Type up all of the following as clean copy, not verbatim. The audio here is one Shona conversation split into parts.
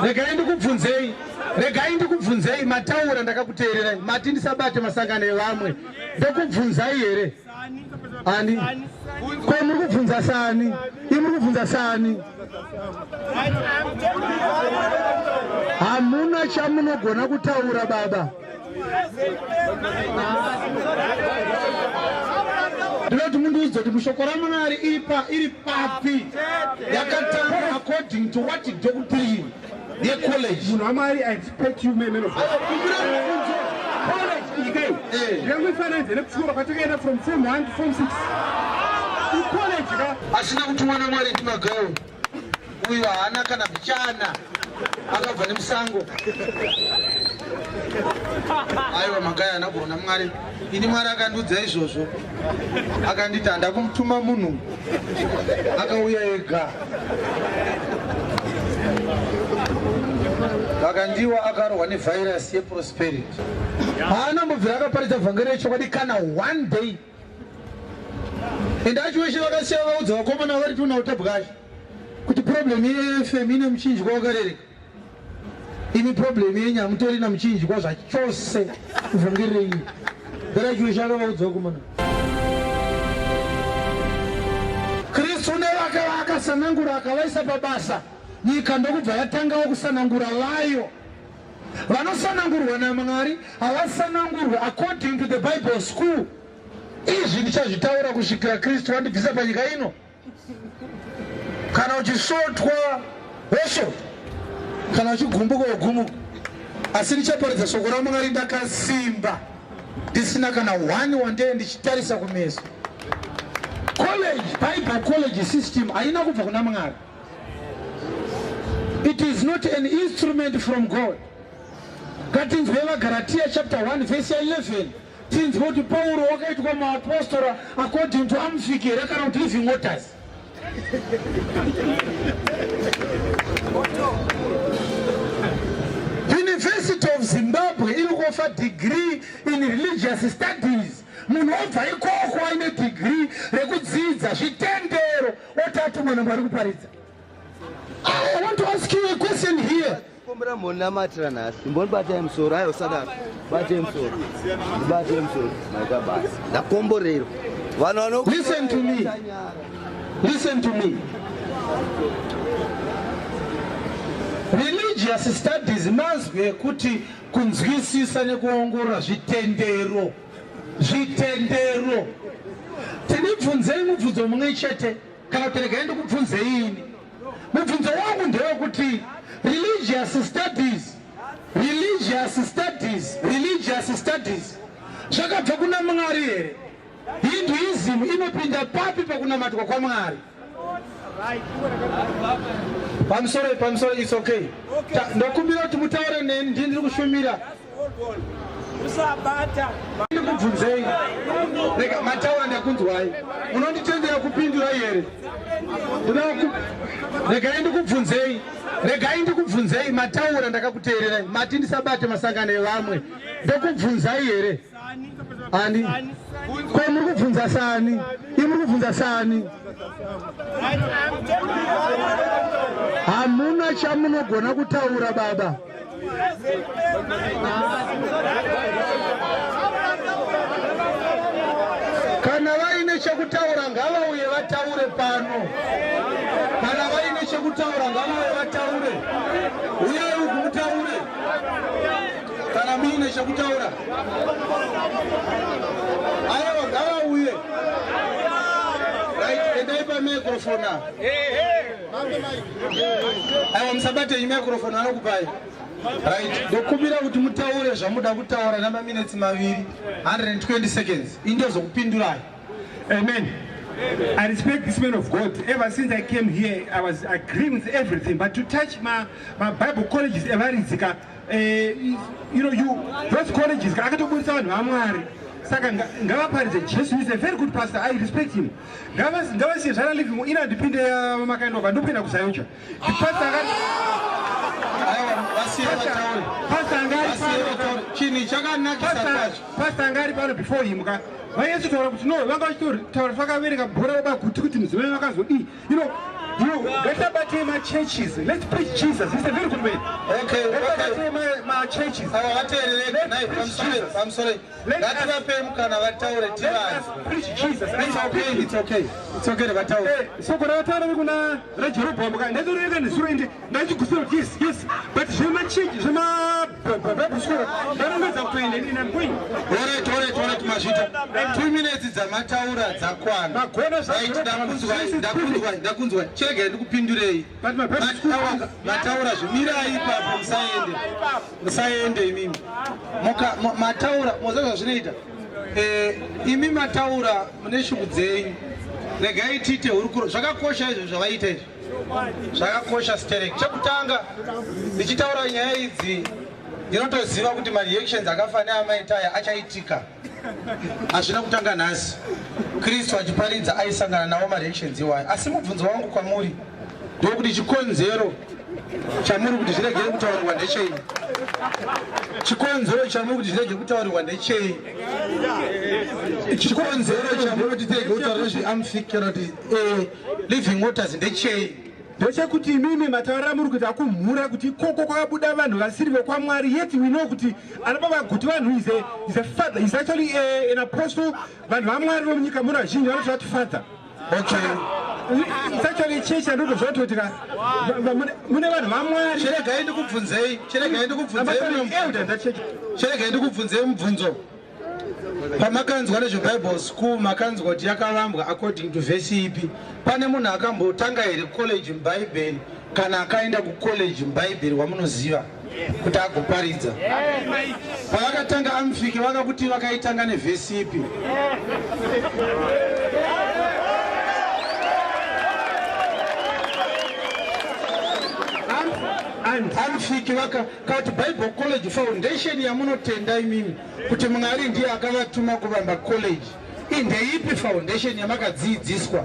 Regai ndikubvunzei, regai ndikubvunzei, mataura ndakakuteererai, mati ndisabate masangano evamwe, ndokubvunzai here? Ani? Ko muri kubvunza sani? Imi muri kubvunza sani? Hamuna chamunogona kutaura baba. Ndinoti mundiudze kuti mushoko raMwari iri pa iri papi yakataura according to what doctrine yecollege. Munhu waMwari, I respect you man of God. Kumbira mubvunzo. College iyi kai ndingangoifananidza nekuchikoro kwatakaenda from form 1 to form 6. Icollege ka. Asina kutumwa naMwari ndimagawo. Uyu haana kana mbichana, akabva nemusango. Aiwa Magaya haana kuona Mwari. Ini Mwari akandiudza izvozvo, akanditi handa kumutuma munhu, akauya ega. Vakandiwa akarohwa nevhairasi yeprosperity. Haana mbobvira akaparidza vhangeri rechokwadi kana one day. Ende acho veshe vakasiya vaudza vakomana vari tuna utabwashi kuti problem yeFM ine muchinjikwa wakarereka. Imi problem yenyu hamutorina muchinjikwa zvachose vhangeri renyu. Dara chiweshe akavaudza vakomana. Kristu nevake vaakasanangura akavaisa pabasa, nyika ndokubva yatangawo kusanangura vayo. Vanosanangurwa naMwari havasanangurwe according to the Bible school. Izvi ndichazvitaura kusvikira Kristu wandibvisa panyika ino. Kana uchisvotwa wosvotwa, kana uchigumbuka wogumuka, asi ndichaparidza shoko raMwari ndakasimba, ndisina kana one wandee ndichitarisa kumeso. College, Bible college system haina kubva kuna Mwari. It is not an instrument from God. Ngatinzwe vaGaratia chapter 1 verse 11 tinzwe kuti Pauro wakaitwa muapostora according to Amfik here kana kuti Living Waters. University of Zimbabwe iri kuofa degree in religious studies. Munhu obva ikoko aine degree rekudzidza zvitendero otatumwa naMwari kuparidza. I want to ask you a question here. Kumbira munamatira nhasi. Imbonibatai musoro. Ayo usadaro. Batai musoro. Batai musoro. Maita basa. Ndakomborerwa. Vanhu vano Listen to me. Listen to me. Religious studies mazwi ekuti kunzwisisa nekuongorora zvitendero. Zvitendero. Tinibvunzei mubvunzo mumwe chete kana kuti regai ndikubvunzei ini. Mubvunzo wangu ndewekuti religious studies, religious studies, religious studies zvakabva kuna Mwari here? Hinduism inopinda papi pakunamatwa kwaMwari? Pamusoro, pamusoro, it's okay. Ndokumbira kuti mutaure neni, ndini ndiri kushumira. Usabata. Ndikubvunzei. Rega mataura ndakunzwai. Munonditendera kupindura here? Regai ndikubvunzei. Regai ndikubvunzei mataura ndakakuteererai. Mati ndisabate masangano evamwe. Ndokubvunzai here? Ani? Ko muri kubvunza sani? Imi muri kubvunza sani? Hamuna chamunogona kutaura baba. Kana vaine chekutaura ngavauye vataure pano. Kana vaine chekutaura ngavauye vataure. Uyai uku mutaure. Kana muine chekutaura. Aiwa ngavauye. Right, endai pa microphone apa. Aiwa musabate iyi microphone vanokupai. Right, ndokumbira kuti mutaure zvamuda kutaura namaminetsi maviri 120 seconds. Ini ndozokupindurai. Amen. I respect this man of God. Ever since I came here, I was agreeing with everything. But to touch my Bible colleges, evaridzika, you know, you, those colleges, akatoburitsa vanhu vaMwari. Saka ngavaparidze Jesu. He's a very good pastor. I respect him. Ngavasiye zvana living ina ndipinde makaendwa ndopinda kuZAOGA. The pastor akati Pastor angari pano chinhu chakanakisa kwacho. Pastor angari pano before him ka. Vainyatsotaura kuti no, vanga vachitotaura vakaverenga bhora robaguti kuti mudzimai vakazodii. You know, You ngatibatei machurches. Let's preach Jesus. He's a very good man. Okay, okay. Ngatibatei machurches. Ava vateerere, Let's nhai, preach pamusoro, Jesus. pamusoro. Let us- Ngativapei mukana vataure Let us tivanzwe. preach Jesus. It's okay, it's okay. It's okay vataure. Soko rakataura kuna raJerobhoamu ka ndatoreka nezuro ende ndachigusira kuti yes yes but zvemachechi zvemabible school ndarongedza kutoenda ini I'm going. Alright, alright, alright, mazvita. 2 minutes dzamataura dzakwana. Magona Right, ndakunzwai, zvaJerobhoamu. ndakunzwai, ndakunzwai. Chiregai ndikupindurei. But my Bible school Mataura mataura zvimirai ipapo musaende. Musaende imimi. Muka mataura moziva zvazvinoita. Imi mataura mune shungu dzenyu. Regai tiite hurukuro. Zvakakosha izvo zvavaita izvi. Zvakakosha sterek. Chekutanga ndichitaura nyaya idzi ndinotoziva kuti mareactions akafanira amaita aya achaitika. Hazvina kutanga nhasi. Kristu achiparidza aisangana nawo mareactions iwayo. Asi mubvunzo wangu kwamuri ndokuti chikonzero chamuri kuti zviregere kutaurirwa ndechei? Chikonzero chamuri kuti zvirege kutaurirwa ndechei? Chikonzero chamuri kuti tirege kutaurirwa zveAMFIC kana kuti Living Waters ndechei? Ndechekuti imimi mataurira muri kuti akumhura kuti ikoko kwakabuda vanhu vasiri vekwaMwari, yet we know kuti ana baba guti vanhu is a father, is actually an apostle. Vanhu vaMwari vomunyika muno vazhinji vanoti vati father. It's actually church andotozva kuti ka mune vanhu vaMwari. Chiregai ndikubvunzei, chiregai ndikubvunzei Elder that church. Chiregai ndikubvunzei mubvunzo. Pamakanzwa nezveBible school, makanzwa kuti yakavambwa according to vhesi ipi? Pane munhu akambotanga here college muBhaibheri, kana akaenda kucollege muBhaibheri wamunoziva kuti agoparidza? Pavakatanga AMFIC vakakuti vakaitanga nevhesi ipi? And AMFIC vaka kuti Bible college foundation yamunotenda imimi kuti Mwari ndiye akavatuma kuvamba college, indeipi foundation yamakadzidziswa?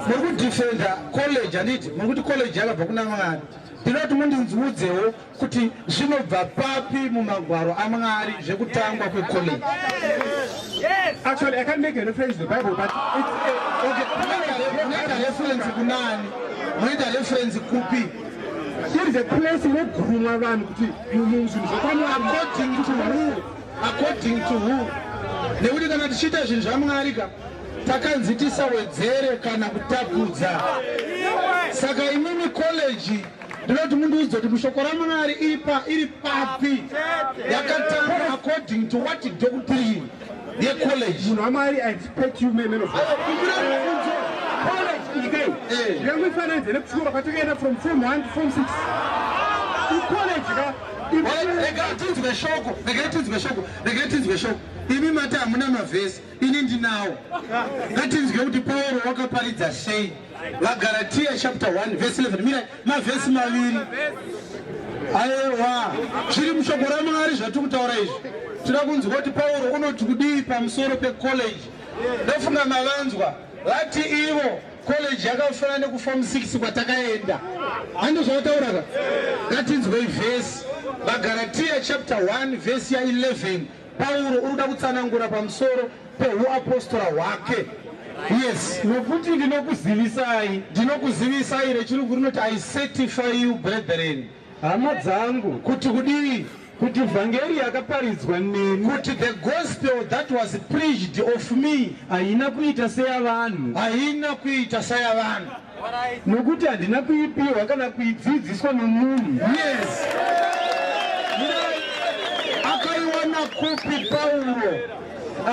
Muri kudefenda college, handiti? Muri kuti college yakabva kuna Mwari. Ndinoti mundinzudzewo kuti zvinobva papi mumagwaro aMwari zvekutangwa kwecollege? Actually, I can't make a reference to the Bible, but it's Okay, munoita reference kunani? Munoita reference kupi? There is a place inogurumwa vanhu kuti zvinhu zvokwamwari. According to who? According to who? Nekuti kana tichiita zvinhu zvaMwari ka, takanzi tisawedzere kana kutapudza. Saka imimi college, ndinoti mundiudze kuti mushoko raMwari ipa iri papi yakatanga, according to what doctrine yecollege? Munhu waMwari, I respect you, man of God. College ikai ndingangoifananidza nekuchikoro kwatakaenda from form 1 to form 6, icollege ka. Regai tinzwe shoko, regai tinzwe shoko, regai tinzwe shoko. Imi mati hamuna mavhesi, ini ndinawo. Ngatinzwe kuti Pauro wakaparidza sei. VaGaratia chapter 1 verse 11. Mirai, mavhesi maviri. Aiwa, zviri mushoko raMwari zvatiri kutaura izvi. Tinoda kunzwa kuti Pauro unoti kudii pamusoro pecollege. Ndofunga mavanzwa vati ivo college yakafanana nekuform 6 kwatakaenda, handi zvavataura ka? Ngatinzwei vhesi, VaGaratia chapter 1 vhesi ya11. Pauro uri kuda kutsanangura pamusoro peuapostora hwake. Yes. Nokuti ndinokuzivisai, Ndinokuzivisai, rechirungu rinoti "I certify you, brethren," hama dzangu, kuti kudii? Kuti vhangeri yakaparidzwa neni, Kuti the gospel that was preached of me, haina kuita seyavanhu, haina kuita seyavanhu, nokuti handina kuipiwa kana kuidzidziswa nomunhu, Yes, akaiwana kupi Pauro?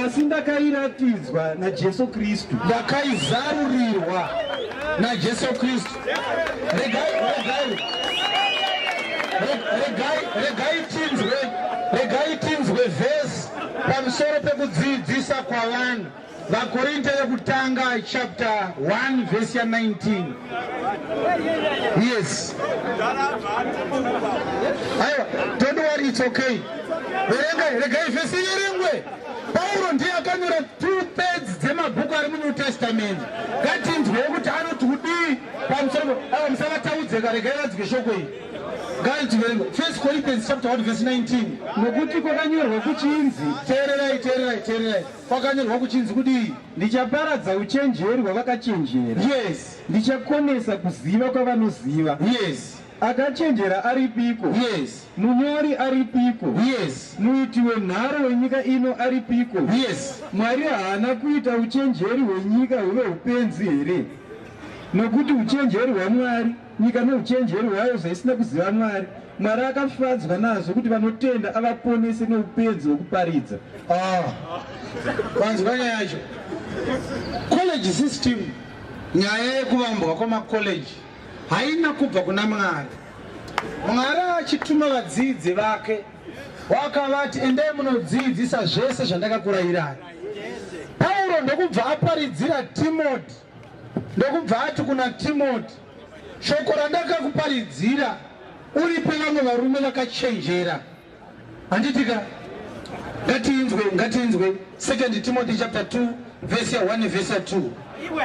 Asi ndakairatidzwa naJesu Kristu. Ndakaizarurirwa naJesu Kristu. Regai, regai, regai, regai tinzwe, regai tinzwe vhesi pamusoro pekudzidzisa kwavanhu. VaKorinte yekutanga chapter 1 vhesi ya19. Yes, aiwa, don't worry, it's okay. Verengai, regai vhesi ierengwe. Pauro ndiye akanyora 2/3 dzemabhuku ari muNew Testament. Ngatinzwewo kuti anoti kudii pamusoro. Aiwa, musavataudze. vatambudzeka regai vanzwe shoko iri. Ngainzwe First Corinthians chapter 1 verse 19. Nokuti kwakanyorwa kuchinzi, Teererai, teererai, teererai. Kwakanyorwa kuchinzi kudii? Ndichaparadza uchenjeri hwavakachenjera. Yes. Ndichakonesa kuziva kwavanoziva. Yes. Akachenjera aripiko? Yes. Munyori aripiko? Yes. Muiti wenharo wenyika ino aripiko? Yes. Mwari haana kuita uchenjeri hwenyika huve upenzi here? Nokuti uchenjeri hwaMwari, nyika nouchenjeri hwayo zvaisina kuziva Mwari, Mwari akafadzwa nazvo kuti vanotenda avaponese neupenzi hwekuparidza. Ah. Vanzwa nyaya yacho. College system, nyaya yekuvambwa kwemacollege haina kubva kuna Mwari. Mwari achituma vadzidzi vake wakavati endai munodzidzisa zvese zvandakakurayirai. Pauro ndokubva aparidzira Timoti, ndokubva ati kuna Timoti, shoko randakakuparidzira uripe vamwe varume vakachenjera. Handitika? Ngatiinzwe, ngatiinzwe 2 Timothy chapter 2 verse ya 1 verse ya 2.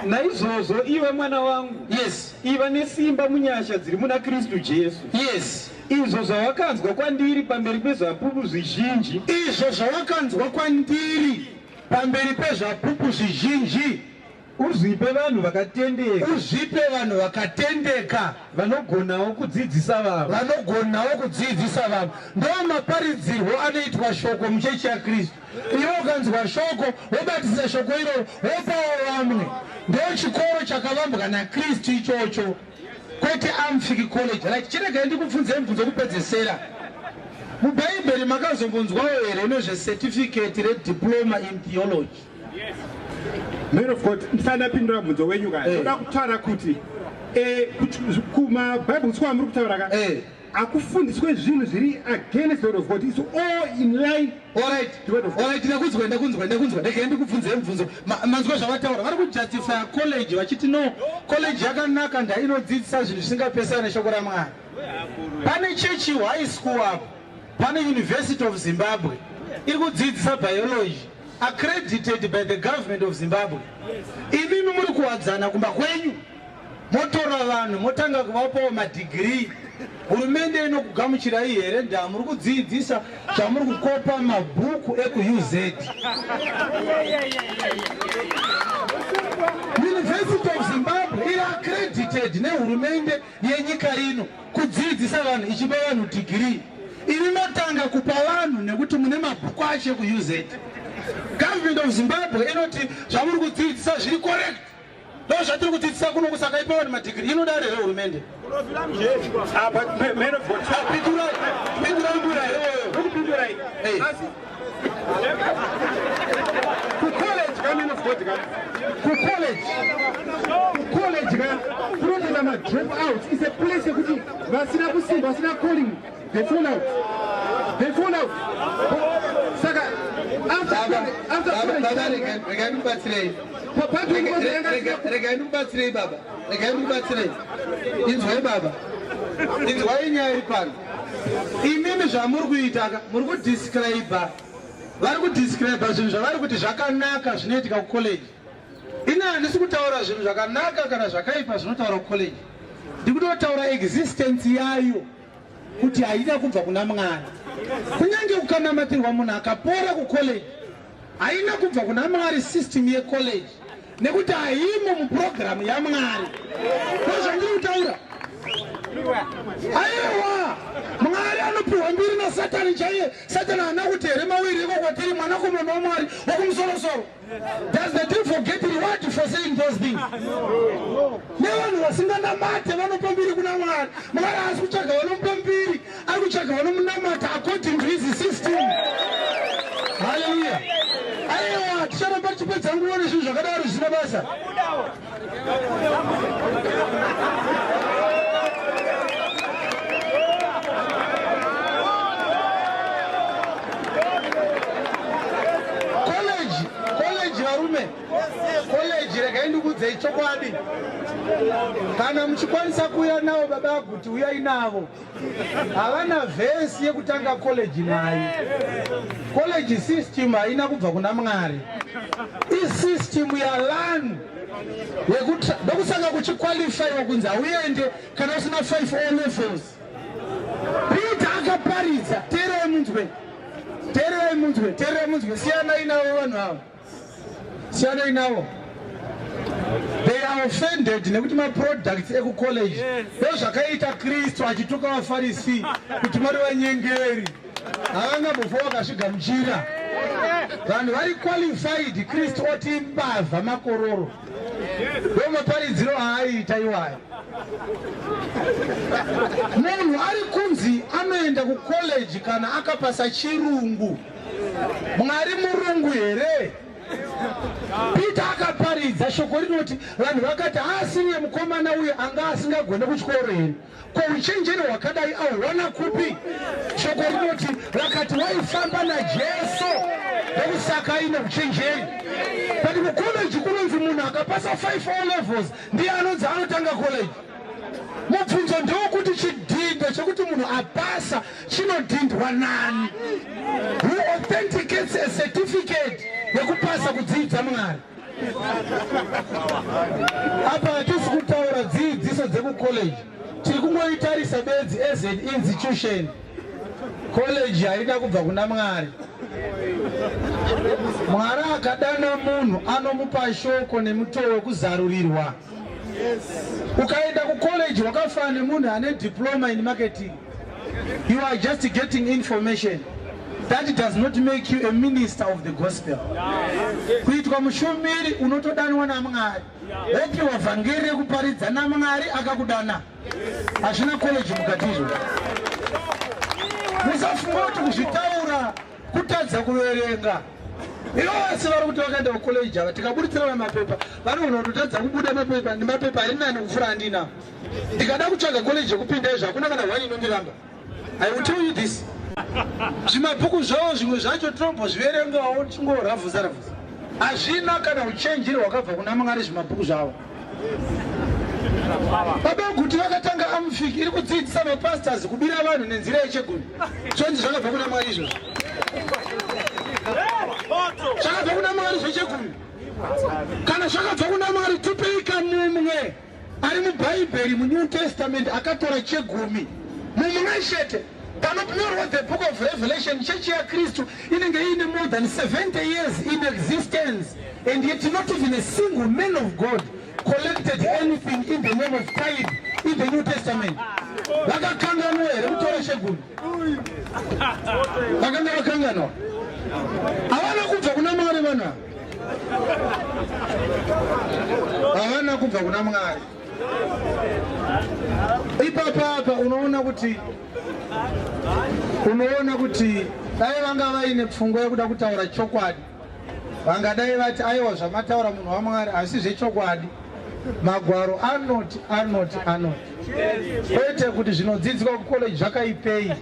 Naizvozvo iwe mwana wangu, Yes, iva nesimba munyasha dziri muna Kristu Jesu. yes. Izvo zvawakanzwa kwandiri pamberi pezvapupu zvizhinji, Izvo zvawakanzwa kwandiri pamberi pezvapupu zvizhinji, uzvipe vanhu vakatendeka, uzvipe vanhu vakatendeka vanogonawo kudzidzisa vamwe. vanogonawo kudzidzisa vamwe. Ndo maparidzirwo anoitwa shoko muchechi yaKristu. Iwe ukanzwa shoko wobatisa shoko iroro wopawo vamwe. Ndo chikoro chakavambwa naKristu ichocho, kwete Amfiki College. Right, chiregai ndikubvunzei mubvunzo wekupedzesera. MuBhaibheri makazombonzwawo here nezvecertificate rediploma in theology? Man of God, ndisati ndapindura mubvunzo wenyu ka, ndoda kutaura kuti kumabible school amuri kutaura ka, akufundiswe zvinhu zviri against the word of God. It's all in line. Alright. The word of God. Alright, ndakunzwa, ndakunzwa, ndakunzwa. Regai ndikubvunzei mubvunzo. Manzwa zvavataura. Vari kujustify college vachiti no, college yakanaka ndainodzidzisa zvinhu zvisingapesani neshoko raMwari. Pane chechi high school apo, pane University of Zimbabwe iri kudzidzisa biology accredited by the government of Zimbabwe. Imimi muri kuwadzana kumba kwenyu, motora vanhu motanga kuvapawo madhigirii. Hurumende inokugamuchirai here ndaa muri kudzidzisa zvamuri kukopa mabhuku ekuUZ? University of Zimbabwe iri accredited nehurumende yenyika ino kudzidzisa vanhu, ichipa vanhu dhigirii. Iri matanga kupa vanhu nekuti mune mabhuku acho ekuUZ. Government of Zimbabwe inoti zvamuri kudzidzisa zviri correct, ndo zvatiri kudzidzisa kuno, kusaka ipa vanhu madhigirii. Inodaro here hurumende? Ah, but man of God, Pindurai, pindurai mbura iyoyo. ndokupindurai. Hey. Asi kucollege ka, man of God ka, kucollege, kucollege ka kunotoita madrop out. Is a place yekuti vasina kusimba, vasina calling, they fall out, they fall out. Saka after after Baba, college, baba, regai ndikubatsirei. Regai ndikubatsirei baba, regai ndikubatsirei. Inzwai baba, inzwai nyaya iri pano. Imimi zvamuri kuita ka, muri kudescribe, vari kudescribe zvinhu zvavari kuti zvakanaka zvinoitika kucollege. Ini handisi kutaura zvinhu zvakanaka kana zvakaipa zvinotaura kucollege, ndikutotaura existence yayo kuti haina kubva kuna Mwari. Kunyange kukanamatirwa munhu akapora kucollege, haina kubva kuna Mwari system yecollege, nekuti haimo mupurogiramu yaMwari. Ndozvandiri kutaura. Aiwa, Mwari anopiwa mbiri naSatani chaiye. Satani haana kuti here mawiri iko kwatiri mwanakomana waMwari wokumusorosoro? Does the devil get reward for saying those things? Nevanhu vasinganamate vanopa mbiri kuna Mwari. Mwari haasi kutsvaga vanomupa mbiri, ari kutsvaga vanomunamata according to his system. Hallelujah. Aiwa, ticharamba tichipedza nguva nezvinhu zvakadaro zvisina basa. College, college varume, college, regai ndikuudzei chokwadi. Kana muchikwanisa kuuya navo baba Guti, uyai navo. Havana vhesi yekutanga college nayo. College system haina kubva kuna Mwari, isystem yavanhu. Ndokusaka kuchiqualifyiwa kunzi hauende kana usina 5 O levels. Peter akaparidza, teererai munzwe, teererai munzwe, teererai munzwe, siyanai navo vanhu ava, siyanai navo. They are offended nekuti maproducts ekucollege ndozvakaita Kristu achituka vaFarisi kuti muri vanyengeri. Havangambofa vakazvigamuchira. Vanhu vari qualified, Kristu oti mbavha makororo. Ndo maparidziro aaiita iwayo. Munhu ari kunzi anoenda kucollege kana akapasa chirungu. Mwari murungu here? Peter akaparidza shoko rinoti vanhu vakati haasiriye mukomana uyu anga asingagone kuchikoro here? Ko uchenjeri hwakadai auwana kupi? Shoko rinoti vakati waifamba naJesu ndokusaka aine uchenjeri. But kucollege kunonzi munhu akapasa 5 O levels ndiye anonzi anotanga college. Mubvunzo ndewokuti chidhindo chekuti munhu apasa chinodhindwa nani? Who authenticates a certificate yekupasa kudzidza Mwari? Apa hatisi kutaura dzidziso dzekucollege, tiri kungoitarisa bedzi as an institution. College haina kubva kuna Mwari. Mwari akadana munhu anomupa shoko nemutoo wekuzarurirwa. Ukaenda kucollege wakafanana nemunhu ane diploma in marketing. You are just getting information. That does not make you a minister of the gospel. Kuitwa mushumiri unotodanwa naMwari. Wopiwa vhangeri rekuparidza naMwari akakudana. Hazvina college mukati izvo. Musafunga kuti kuzvitaura kutadza kuverenga. Ivo vese vari kuti vakaenda kucollege ava tikaburitsirana mapepa vanogona kutotadza kubuda mapepa nemapepa ari nani kupfuura andinawo. Ndikada kutsvaga college yekupinda izvo hakuna kana one inondiramba. I will tell you this. Zvimabhuku zvavo zvimwe zvacho tinombozviverengawo tichingoravhuza ravhuza. Hazvina kana uchenjeri hwakabva kuna Mwari zvimabhuku zvavo. Baba Guti vakatanga Amfik iri kudzidzisa mapastors kubira vanhu nenzira yechegumi. Zvonzi zvakabva kuna Mwari izvozvo. Zvakabva kuna Mwari zvechegumi. Kana zvakabva kuna Mwari tipei kamumwe. Ari muBhaibheri muNew Testament akatora chegumi mumwe chete. Panonyorwa the book of Revelation, chechi yaKristu inenge iine more than 70 years in existence and yet not even a single man of God collected anything in the name of tithe in the New Testament. Vakakanganwa here kutora chegumi? Vakanga vakanganwa. Havana kubva kuna Mwari vanhu ava. Havana kubva kuna Mwari. Ipapa apa unoona kuti unoona kuti dai vanga vaine pfungwa yekuda kutaura chokwadi vangadai vati aiwa zvamataura munhu waMwari asi zvechokwadi magwaro anoti anoti anoti kwete kuti zvinodzidzwa kucollege zvakaipei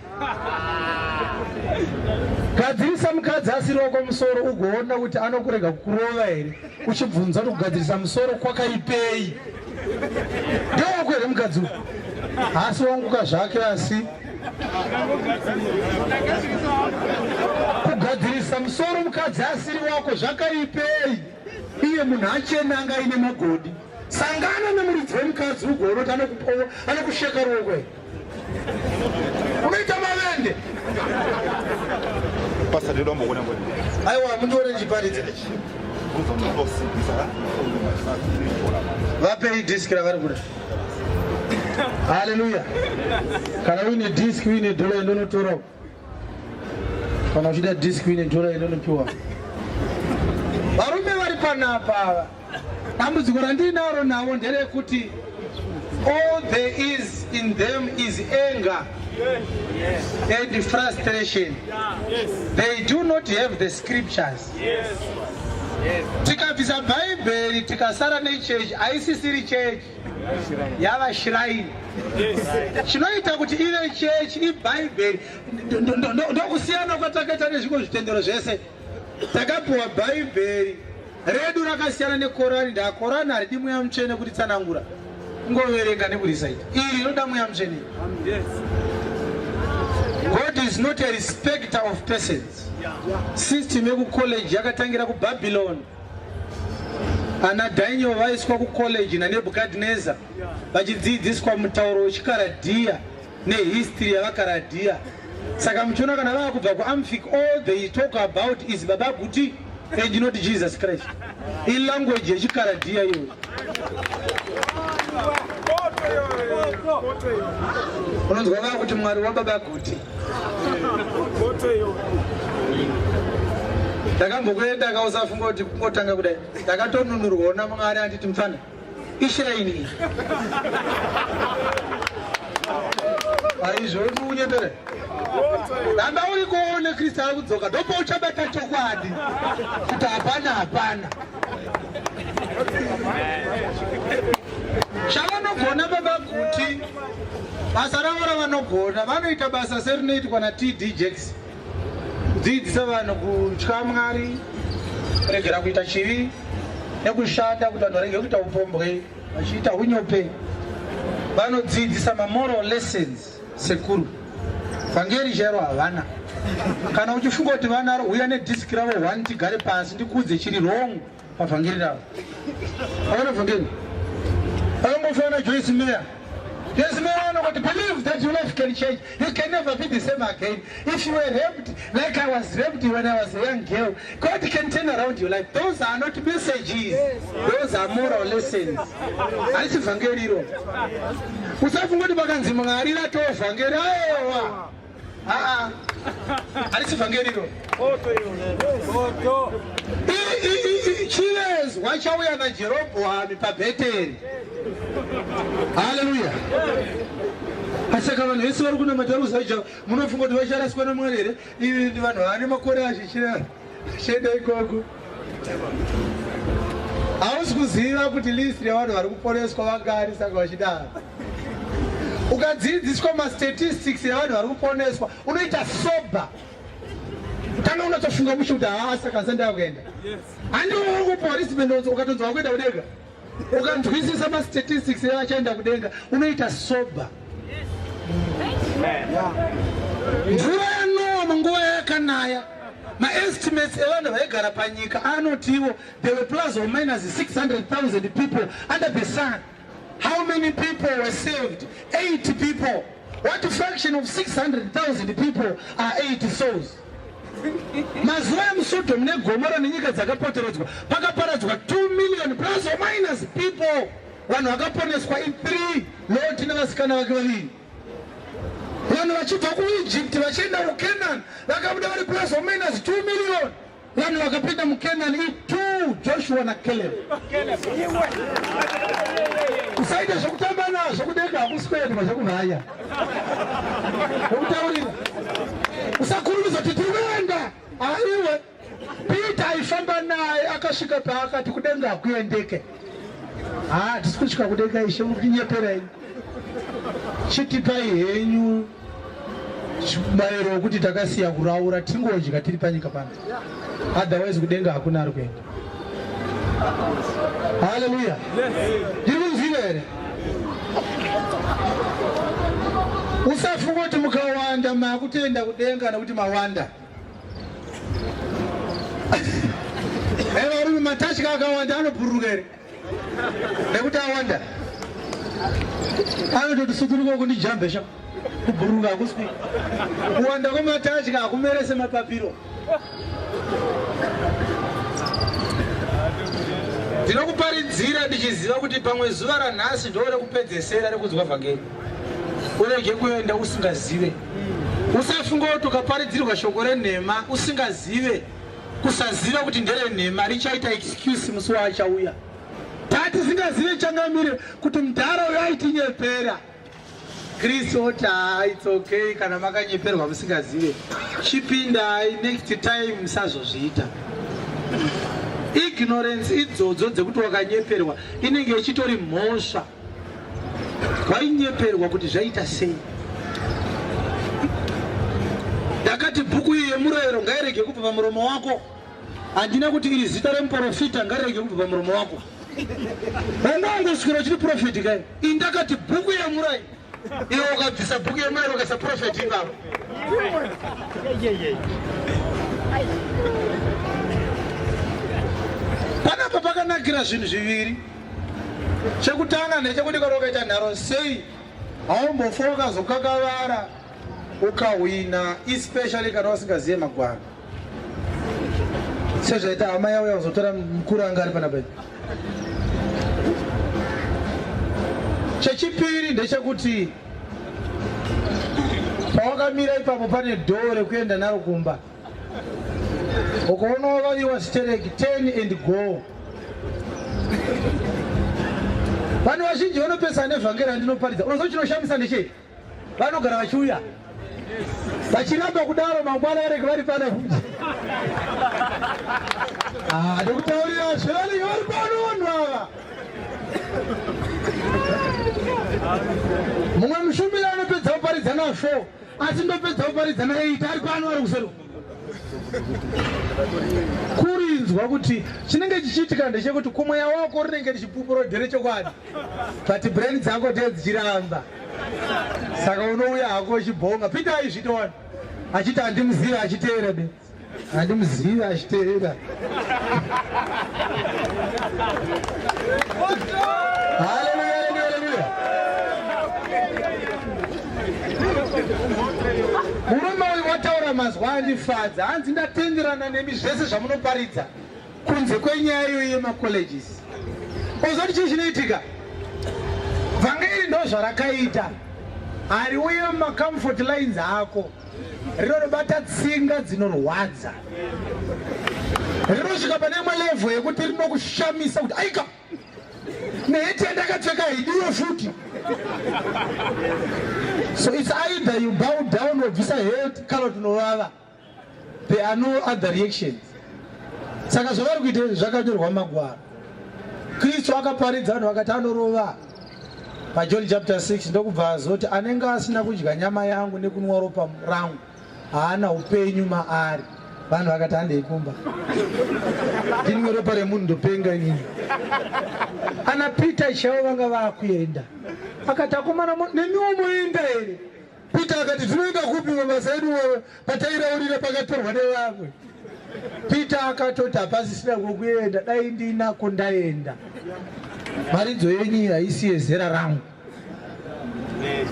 gadzirisa mukadzi asiri wako musoro ugoona kuti anokurega kukurova here uchibvunza kuti kugadzirisa musoro kwakaipei ndewako here mukadzi uyu haasi wanguka zvake asi kugadzirisa musoro mukadzi asiri wako zvakaipei iye munhu achena anga aine magodi sangana nemuridzi wemukadzi ugoona kuti anokusheka ruoko here unoita mavende Pastor ndoda kumbokuona ngoni. Aiwa mundione ndichiparidza. Vapei disk ravari kuda. Haleluya. Kana uine disk uine dollar indonotora. Kana uchida disk uine dollar indonopiwa. Varume vari panapa ava. Dambudziko randinaro navo nderekuti all there is in them is anger and frustration. They do not have the scriptures. Tikabvisa Bhaibheri tikasara nechechi, haisisiri chechi, yava shrine. Chinoita kuti ive chechi iBhaibheri. Ndokusiyana kwatakaita nezvimwe zvitendero zvese. Takapiwa Bhaibheri redu rakasiyana neKorani. Ndaa Korani haridi mweya mutsvene kutitsanangura, kungoverenga nekurisaita. Iri rinoda mweya mutsvene. God is not a respecter of persons. System yekucollege yakatangira kuBabylon. Ana Daniel vaiswa kucollege naNebukadnezar vachidzidziswa mutauro wechiKaradhiya nehistory yavaKaradhiya. Saka muchiona kana vava kubva kuAmfic all they talk about is Baba Guti and not Jesus Christ. Ilanguage yechiKaradhiya iyoyo. Unonzwa vava kuti Mwari waBaba Guti. Ndakambokuenda kausafunga kuti kungotanga kudai. Ndakatonunurwawo naMwari anditi mfana ishiraini iyi. Aizvo unyepere. Ramba uri kuone Kristu ari kudzoka ndopauchabata chokwadi kuti hapana hapana. Chavanogona baba Guti basa ravo ravanogona vanoita basa serinoitwa naTD Jakes kudzidzisa vanhu kutya Mwari, kuregera kuita chivi nekushanda kuti vanhu varege kuita upombwe vachiita unyope. Vanodzidzisa mamoral lessons sekuru. Vhangeri chairo havana. Kana uchifunga kuti vanaro, huya nedhiski ravo one tigare pasi ndikuudze chiri wrong pavhangeri ravo. Havana vhangeri. Vakangofanana Joyce Meyer. Joyce Meyer anongoti believe that your life can change. You can never be the same again. If you were raped like I was raped when I was a young girl, God can turn around your life. Those are not messages. Those are moral lessons. Harisi vhangeri iro. Usafunga kuti pakanzi Mwari ratoo vhangeri. Aiwa. Aa. Harisi vhangeri iro. Chivezwa chauya naJerobhoami paBheteri. Haleluya. Asaka vanhu vese vari kunamata vari kuziva munofunga kuti vacharaswa naMwari here? Ivi ndi vanhu vane makore azvichira chienda ikoko. Hausi kuziva kuti list revanhu vari kuponeswa vangani saka vachidaro. Ukadzidziswa mastatistics evanhu vari kuponeswa unoita sober. Tanga unatsofunga mushe kuti haa saka ndisati ndakuenda. Handiwo uri kupiwa wristband ukatonzwa wakuenda kudenga. Ukanzwisisa mastatistics evachaenda kudenga unoita sober. Mvura yaNoa munguva yakanaya maestimates evanhu vaigara panyika anotiwo there were plus or minus 600,000 people under the sun. How many people were saved? 8 people. What fraction of 600,000 people are 8 souls? Mazuva emuSodom neGomora nenyika dzakapoteredzwa pakaparadzwa 2 million plus or minus people. Vanhu vakaponeswa i3, Loti nevasikana vake vaviri. Vanhu vachibva kuEgypt vachienda kuCanaan vakabuda vari plus or minus 2 million. Vanhu vakapinda muCanaan i2, Joshua naCaleb. Usaita zvekutamba nazvo kudenga hakusi kuendwa zvekumhanya. Ndokutaurira. Usakurumidza kuti tiri kuenda. Aiwe. Peter aifamba naye akasvika paakati kudenga hakuendeke. Haa tisi kusvika kudenga ishe muri kunyepera imi. Chitipai henyu mubayiro wekuti takasiya kuraura tingodya tiri panyika pano. Otherwise kudenga hakuna ari kuenda. Haleluya. Ndiri kunzwira here? Usafunga kuti mukawanda makutoenda kudenga nekuti mawanda. Hey, varume matatya akawanda anobhururuka here? Nekuti awanda. Anototi suturuka uko ndijambe sha. Kubhururuka hakusi kuwanda kwematatya hakumerese mapapiro. Ndinokuparidzira ndichiziva kuti pamwe zuva ranhasi ndo rekupedzesera rekunzwa vhangeri. Urege kuenda usingazive. Usafunga kuti ukaparidzirwa shoko renhema usingazive, kusaziva kuti nderenhema richaita excuse musi waachauya. Tatisingazive changamire kuti mudhara uyo aitinyepera. Chris oti haa it's okay kana makanyeperwa musingazive chipindai next time musazozviita. Ignorance idzodzo dzekuti wakanyeperwa inenge ichitori mhosva. Wainyeperwa kuti zvaita sei? Ndakati bhuku iyi yemurayiro ngairege kubva pamuromo wako. Handina kuti iri zita remuporofita ngarirege kubva pamuromo wako. Wanga wangoswera uchiti profeti kai. Ini ndakati bhuku yemurayiro. Iwe ukabvisa bhuku yemurayiro ukaisa profeti ipapo. Pane Panapa pakanakira zvinhu zviviri. Chekutanga ndechekuti kana ukaita nharo sei haumbofa wakazokakavara ukahwina especially kana usingazive magwaro sezvaita hama yauya kuzotora mukuru anga ari panapa chechipiri ndechekuti pawakamira ipapo pane dhoo rekuenda naro kumba ukaona wavaviwa stereki turn and go vanhu vazhinji vanopesana nevhangeri randinoparidza unoziva chinoshamisa ndechei vanogara vachiuya vachiramba kudaro mangwana vanenge vari pana futi ah, ndokutaurira zvevanenge vari pano vanhu ava mumwe mushumiri anopedza kuparidza na 4 asi ndopedza kuparidza na 8 ari pano ari kusero kurinzwa kuti chinenge chichiitika ndechekuti kumweya wako rinenge richipupura nderechokwadi but brain dzako ndee dzichiramba saka unouya hako uchibhonga peter aizvitowana achiti handimuzivi achiteera be handimuzivi achiteera haleluya haleluya haleluya murume uyu wataura mazwa andifadza hanzi ndatenderana nemi zvese zvamunoparidza kunze kwenyaya iyoyi yemacolleges ozoti chii chinoitika vhangeri ndo zvarakaita hariuye mumacomfort lines ako rinonobata tsinga dzinorwadza rinosvika pane imwe level yekuti rinokushamisa kuti aika neheti yandakapfeka haidiwe futi so it's either you bow down wobvisa heti kana kuti unovava There are no other reactions. Saka zvavari kuita izvi zvakanyorwa mumagwaro. Kristu akaparidza vanhu vakati anorova paJohn chapter 6 ndokubva azoti anenge asina kudya nyama yangu nekunwa ropa rangu haana upenyu maari. Vanhu vakati handei kumba. Ndinwe ropa remunhu ndopenga inini. Ana Peter chaivo vanga vakuenda. Akati akomana nemiwo moenda here? Peter akati tinoenda kupi mabasa edu patairaurira pakatorwa nevamwe. Peter akatoti hapasisina kwekuenda, dai ndinako ndaenda. Mharidzo yenyu haisi yezera rangu.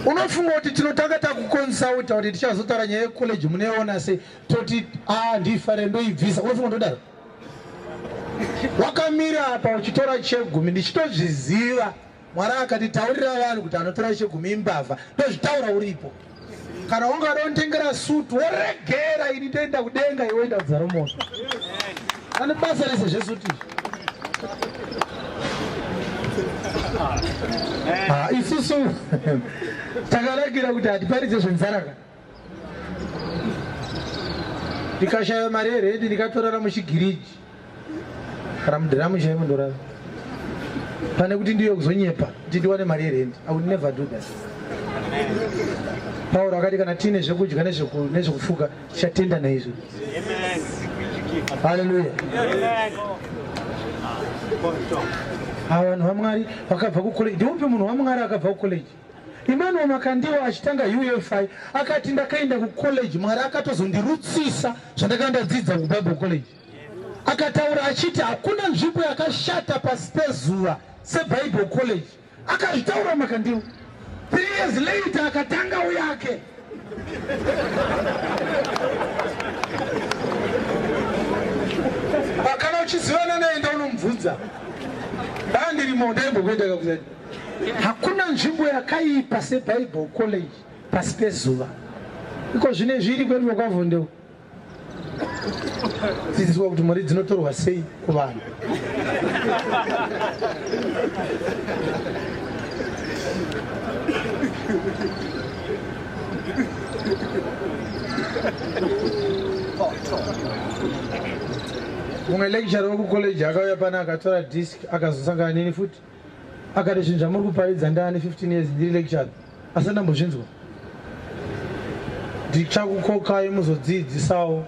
Unofunga kuti tinotanga takukonsulta kuti tichazotaura nyaya yecollege munoiona sei toti a ah, ndifare ndoibvisa. Unofunga ndodaro? Wakamira apa uchitora chegumi ndichitozviziva Mwari akati taurira vanhu kuti anotora chegumi imbavha, ndozvitaura uripo. Kana wanga wada sutu woregera, ini ndoenda kudenga, iwe woenda kudzaro moto. Ane basa rese zvesutu izvi. Ah, isusu takanakira kuti hatiparidze zvenzara ka. Ndikashaya mari yerendi ndikatorara muchigiriji kana mudhiramu chaimo ndorara pane kuti ndiyo kuzonyepa kuti ndiwane mari yerendi. I would never do that. Pauro akati kana tiine zvekudya nezvekufuka tichatenda naizvo. Haleluya. Ava vanhu vaMwari vakabva kucollege. Ndiupi munhu waMwari akabva kucollege? Emmanuel Makandiwa achitanga UFI akati ndakaenda kucollege Mwari akatozondirutsisa zvandakanga ndadzidza kuBible College. Akataura achiti hakuna nzvimbo yakashata pasi pezuva seBible College. Akazvitaura Makandiwa. 3 years later akatanga uyake. Kana uchizivana naye enda unomubvunza. Ndandirimo ndaimbokuenda kakusati. Hakuna nzvimbo yakaipa seBible College pasi pezuva. Iko zvine zviri kwedu kwavhondeu. Dzidziswa kuti mari dzinotorwa sei kuvanhu. Mumwe lecturer wekucollege akauya pana akatora disk akazosangana neni futi. Akati zvinhu zvamuri kuparidza ndaane 15 years ndiri lecturer asi ndambozvinzwa. Ndichakukokai muzodzidzisawo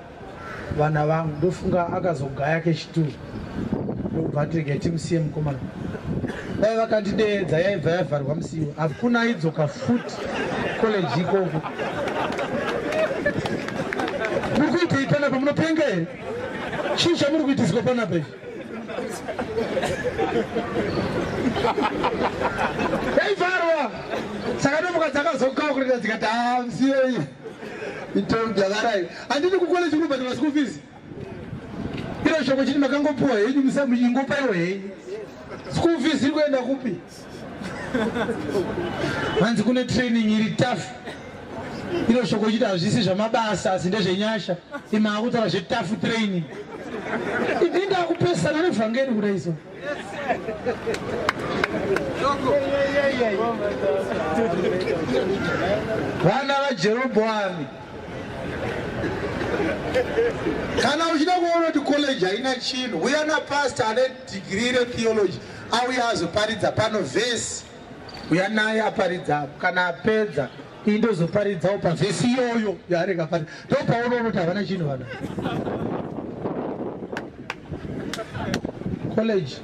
vana vangu. Ndofunga akazogaya kechitu ndokubva ati regai timusiye mukomana. Dai vakandideedza yaibva yavharwa musiwo. Hakuna aidzoka futi college ikoko. Muri kuitei panapa munopenga here? Chii chamuri kuitiswa panapa izvi? Yaivharwa. Saka ndomuka dzakazokakurira dzikati ah msiyei. Itombi yakarai. Handidi kucollege kunobhadharwa school fees. Iro shoko chiti makangopuwa henyu musamuchingopaiwo henyu. School fees iri kuenda kupi? Hanzi kune training iri tough. Iro shoko chiti hazvisi zvamabasa asi ndezvenyasha. Imi akutaura zvetough training. Ini ndakupesana nevhangeri kudai so. Vana vaJerobhoami kana uchida kuona kuti college haina chinhu uya napastor ane dhigiri retheology auya azoparidza pano vhesi uya naye aparidza kana apedza iyi ndozoparidzawo pavhesi iyoyo yaanenge aparidza ndopaunoona kuti havana chinhu vana college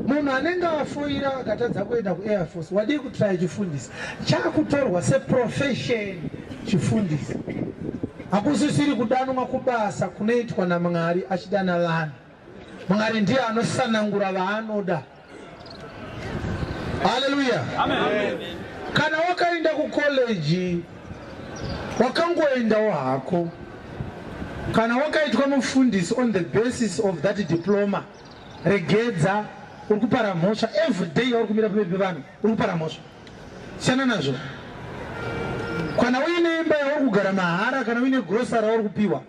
munhu anenge afoira akatadza kuenda kuair force wadii kutraya chifundisi chakutorwa seprofession chifundisi hakusisiri kudanwa kubasa kunoitwa namwari achidana vanhu mwari ndiye anosanangura vaanoda haleluya kana wakaenda kukoleji wakangoendawo hako kana wakaitwa mufundisi on the basis of that diploma regedza uri kupara mhosva every day yauri kumira pamberi pevanhu uri kupara mhosva siyana nazvo kana uine imba yauri kugara mahara kana uine grosari rauri kupiwa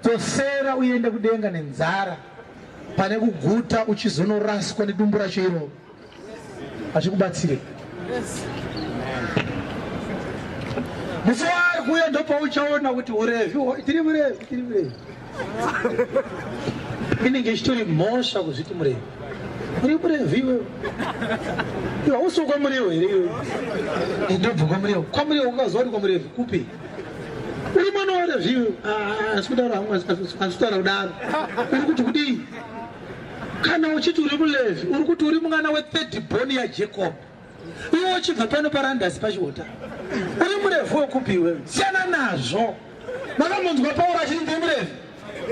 Dzosera uende kudenga nenzara pane kuguta uchizonoraswa nedumbu racho iroro. Hazvikubatsire. Musi waari kuuya ndopauchaona kuti urevi tiri murevi tiri murevi. Inenge ichitori mhosva kuzviti murevi. Uri murevi iwewe. Iwe hausi wekwamurevo here iwewe? Ndobva kwamurevo. Kwamurevo ungaziva kuti kwamurevi kupi? Uri mwana waRevhi iwe. Asi kudaro hangu asi kutaura kudaro. Uri kuti kudii? Kana uchiti uri muLevhi, uri kuti uri mwana wethird born yaJacob. Iwe uchibva pano paRandasi pachiota. Uri muRevhi wekupi iwewe? Siyana nazvo. Makamunzwa Pauro achiti ndiri muRevhi?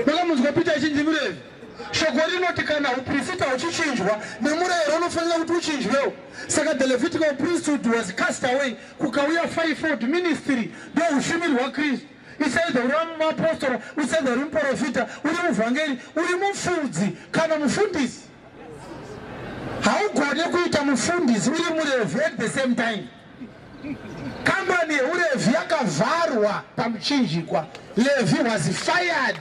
Makamunzwa Peter achiti ndiri muRevhi? Shoko rinoti kana huprista huchichinjwa, nemurayiro unofanira kuti uchinjwewo. Saka the Levitical priesthood was cast away, kukauya fivefold ministry, ndohushumiri hwaKristu. It's either uri muapostora, it's either uri muprofita, uri muvhangeri, uri mufudzi kana mufundisi. Haugone kuita mufundisi uri muRevhi at the same time. Kambani yehuRevhi yakavharwa pamuchinjikwa. Levi was fired.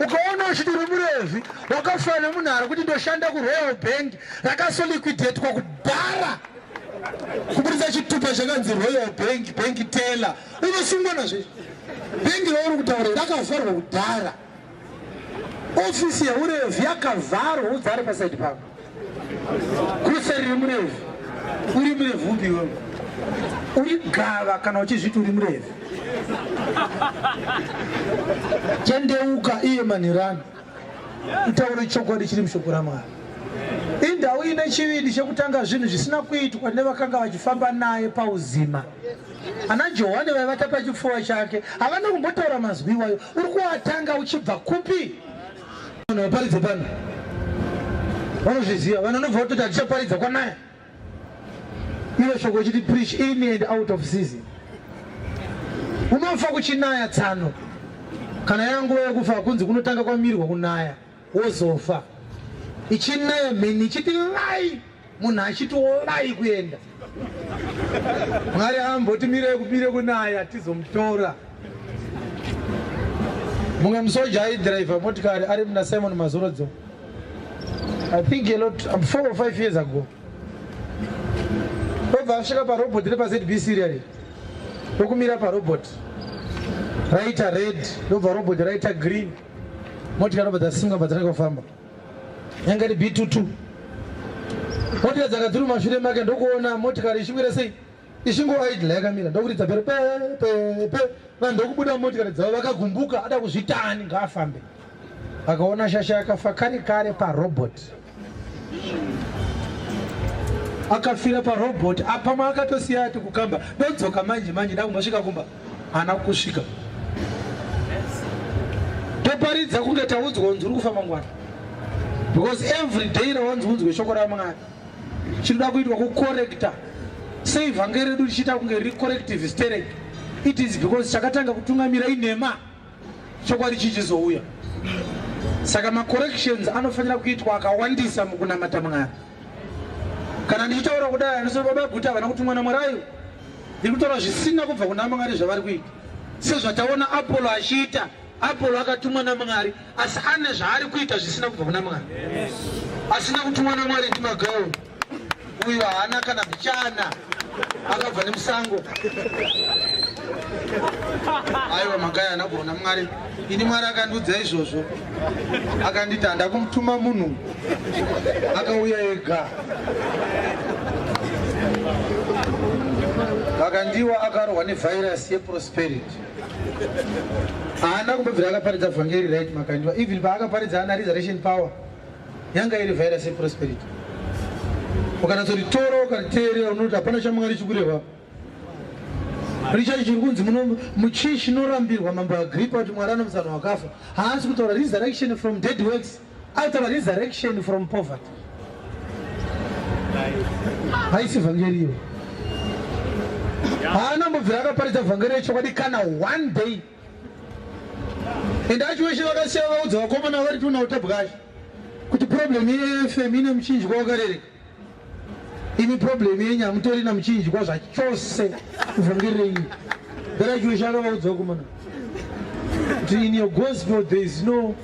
Ukaona uchiti uri muRevhi, wakafanana nemunhu ari kuti ndoshanda kuRoyal Bank rakasoliquidetwa kudhara kuburitsa chitupa chakanzi Royal Bank, bank teller. Unosungwa nazvo izvi. Bhengi rauri kutaura rakavharwa kudhara. Ofisi yehuRevhi yakavharwa udzare pasaidi pako. Grocery riri muRevhi. Uri muRevhi upi iwewe? Uri gava kana uchizviti uri muRevhi. Tendeuka iye manherano. Utaure chokwadi chiri mushoko raMwari. Indau ine chivindi chekutanga zvinhu zvisina kuitwa nevakanga vachifamba naye pauzima. Ana Johani vaivata pachipfuva chake havana kumbotaura mazwi iwayo. Uri kuatanga uchibva kupi? Vanhu vaparidze pano vanozviziva, vanhu vanobva vatoti hatichaparidza kwanaya. Iwe shoko uchiti preach in and out of season. Unofa kuchinaya tsano. Kana yanguva yekufa kunzi kunotanga kwamirwa kunaya wozofa. Ichinaya mheni ichiti vai munhu achiti wovai kuenda. Mwari amboti mirei kumire kunaya tizomutora. Mumwe musoja aidhiraivha motikari ari muna Simon Mazorodzo. I think a lot, 4 or 5 years ago. Obva asvika parobot repaZBC riya ndokumira parobot raita red ndobva robot raita green motikari ndobva dzasimuka bva dzatanga kufamba yanga iri B22 motikari dzanga dziri mumashure make ndokuona motikari ichimira sei ichingoaidla yakamira ndokuridza bhero pe pe pe vanhu ndokubuda mumotikari dzavo vakagumbuka ada kuzvitani ngaafambe akaona shasha yakafa kare kare parobot akafira parobot apamwe akatosiya ati kukamba ndodzoka manje manje ndakumbosvika kumba haana kusvika toparidza kunge taudzwa kunzi uri kufa mangwana. Because every day rawanzi unzwe shoko raMwari chinoda kuitwa kukorekta. Sei vhangeri redu richiita kunge riri corrective sterek? It is because chakatanga kutungamira inhema, chokwadi chichizouya. Saka macorrections anofanira kuitwa akawandisa mukunamata Mwari. Kana ndichitaura kudai anosema baba Guta havana kutumwa naMwari ayo. Ndiri kutaura zvisina kubva kuna Mwari zvavari kuita. Sezvataona Apollo achiita, Apollo akatumwa naMwari asi ane zvaari kuita zvisina kubva kuna Mwari. Asina kutumwa naMwari ndiMagayo. Uyu haana kana mbichana. Akabva nemusango. Aiwa Magayo haana kubva kuna Mwari. Ini Mwari akandiudza izvozvo. Akanditi handa kumutuma munhu. Akauya ega. Makandiwa akarohwa nevirus yeprosperity. Haana kumbobvira akaparidza vhangeri right Makandiwa. Even paakaparidza ana resurrection power yanga iri virus yeprosperity. Ukanatsoritora ukariteerera unoti hapana chaMwari chikureva. Richard chiri kunzi muchii chinorambirwa mambo Agrippa kuti Mwari anomusa vanhu vakafa. Haasi kutaura resurrection from dead works, aitaura resurrection from poverty. Haisi vhangeri iyo. Haana mbobvira akaparidza vhangeri yechokwadi kana one day. Ende acho veshe vakasiya vaudza vakomana vari tuna utabwashi kuti problem yeFM ine muchinjikwa wakarereka. Imi problem yenyu hamutorina muchinjikwa zvachose vhangeri renyu. Graduation akavaudza vakomana kuti in your gospel there is no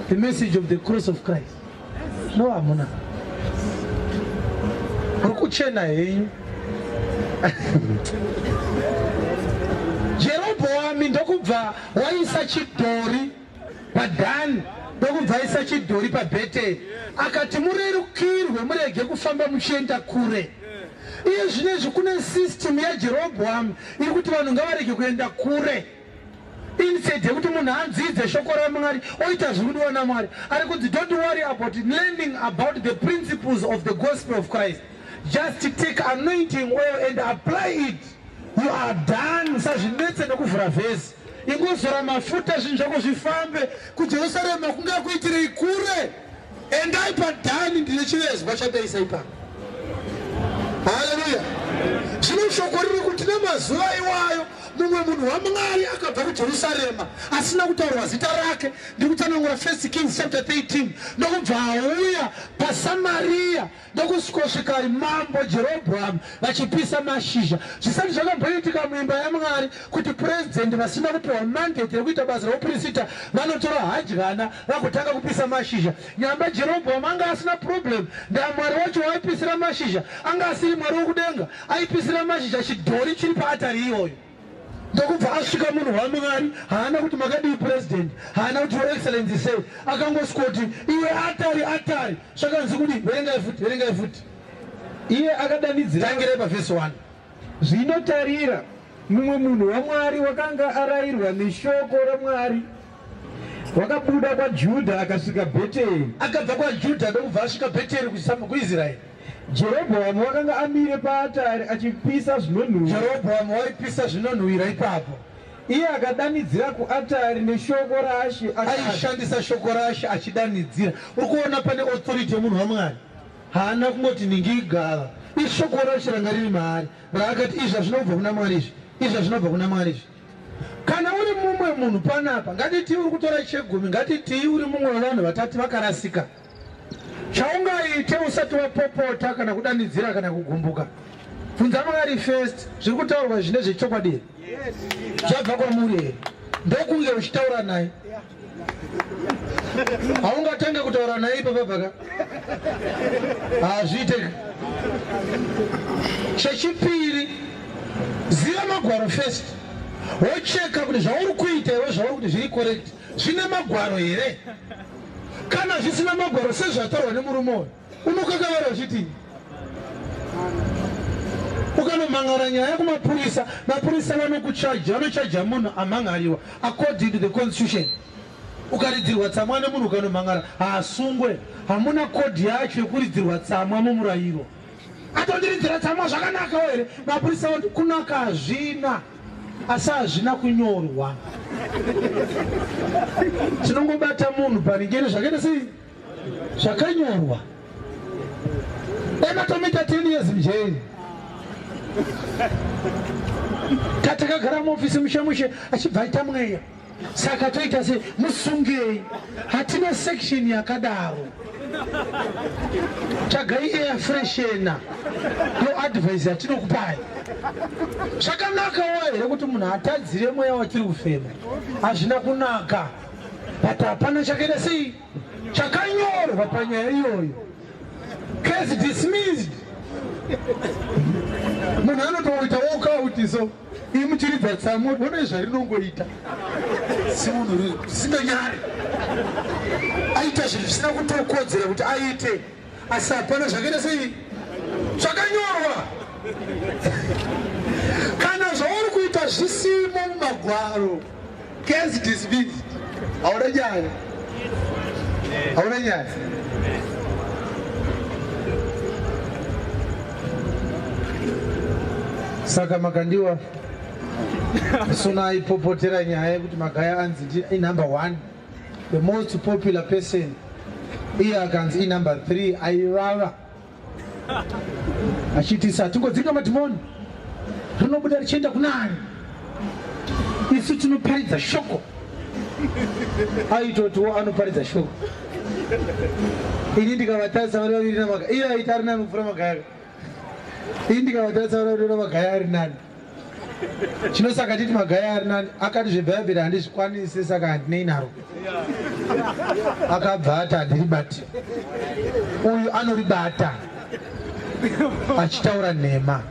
the message of the cross of Christ. No hamuna. Muri kuchena henyu. Jeroboami ndokubva waisa chidhori paDhani ndokubva aisa chidhori paBheteri akati murerukirwe murege kufamba muchienda kure. Iye zvinezvi kune system yaJerobhoamu iri kuti vanhu ngavarege kuenda kure. Instead yekuti munhu anzidze shoko raMwari oita zviri kudiwa naMwari, ari kunzi don't worry about learning about the principles of the gospel of Christ. Just take anointing oil and apply it. You are done. Usazvinetse nekuvhura vhesi. Ingozora mafuta zvinhu zvako zvifambe. KuJerusarema kungakuitirei kure. Endai paDhani ndine chivezwa chandaisa ipapo. Haleluya. Zvino shoko riri kuti nemazuva iwayo mumwe munhu waMwari akabva kuJerusarema asina kutaurwa zita rake, ndiri kutsanangura First Kings chapter 13, ndokubva auya paSamaria ndokusvikosvika mambo Jerobhoamu vachipisa mashizha. Zvisati zvakamboitika muimba yaMwari kuti purezidendi vasina kupiwa mandate rekuita basa reupirisita vanotora hadyana vagotanga kupisa mashizha. Nyamba Jerobhoamu anga asina problem ndaMwari wacho waaipisira mashizha anga asiri Mwari wokudenga, aipisira mashizha chidhori chiri paatari iyoyo. Ndokubva asvika munhu waMwari, haana kuti makadii president, haana kuti your excellency sei, akangosvikoti iwe atari atari, zvakanzi kudii? Verengai futi, verengai futi. Iye akadanidzira. Tangirai pavhesi 1. Zvino tarira, mumwe munhu waMwari wakanga arayirwa neshoko raMwari wakabuda kwaJudha akasvika Bheteri. Akabva kwaJudha ndokubva asvika Bheteri kuIsraeri. Jerobhoamu wakanga amire paatari achipisa zvinonhuhwira. Jerobhoamu waipisa zvinonhuhwira ipapo. Iye akadanidzira kuatari neshoko raShe. Aishandisa shoko raShe achidanidzira. Uri kuona pane authority yemunhu waMwari. Haana kungoti ningi igava. Ishoko raShe ranga riri maari. Raakati izvi hazvina kubva kuna Mwari izvi. Izvi hazvina kubva kuna Mwari izvi. Kana uri mumwe munhu panapa, ngatitii uri kutora chegumi, ngatitii uri mumwe wevanhu vatati vakarasika. Chaungaite usati wapopota kana kudanidzira kana kugumbuka. Bvunza Mwari first, zviri kutaurwa izvi ndezvechokwadi here? Zvabva kwamuri here? Ndokunge uchitaura naye. Haungatange kutaura naye ipapa paka. Hazviite. Chechipiri, ziva magwaro first. Wocheka kuti zvauri kuita iwe zvauri kuti zviri correct zvine magwaro here? Kana zvisina magwaro sezvataurwa nemurume uyu, unokakavara uchitii? Ukanomhan'ara nyaya kumapurisa, mapurisa vanokuchaja, vanochaja munhu amhan'ariwa according to the constitution. Ukaridzirwa tsamwa nemunhu ukanomhan'ara haasungwe. Hamuna kodhi yacho yekuridzirwa tsamwa mumurayiro. Atondiridzira tsamwa zvakanakawo here? Mapurisa vanoti kunaka hazvina. Asi hazvina kunyorwa. Tinongobata munhu paningeni zvakaita sei? Zvakanyorwa. Dai matomuita 10 years mujeri. Tatakagara muofisi mushe mushe achibva aita mweya. Saka toita sei? Musungei. Hatina section yakadaro. Tsvagai air freshener. Ndo advice yatinokupai. Zvakanakawo here kuti munhu atadzire mweya watiri kufema? Hazvina kunaka. But hapana chakaita sei? Chakanyorwa panyaya iyoyo. Case dismissed. Munhu anotoita walk out so. Imuchiridza tsamu one zvarinongoita. Simunhu risinganyari. Aita zvinhu zvisina kutokodzera kuti aite. Asi hapana zvakaita sei? Zvakanyorwa. Kana zvauri kuita zvisimo mumagwaro. Case dismissed. Hauna nyaya. Hauna nyaya. Saka makandiwa sona aipopotera nyaya yekuti Magaya anzi inumber one the most popular person iye akanzi inumber three aivava achiti isa tingodzinga madhimoni rinobuda richienda kunani isu tinoparidza shoko aitotiwo anoparidza shoko ini ndikavatarisa vari vaviri namaga iye aiti ari nani kupfuura magaya ini ndikavatarisa vari vaviri namagaya ari nani chinosaka titi magaya ari nani akati zvebhaibheri handizvikwanise saka handinei naro akabva ati handiribati uyu anoribata achitaura nhema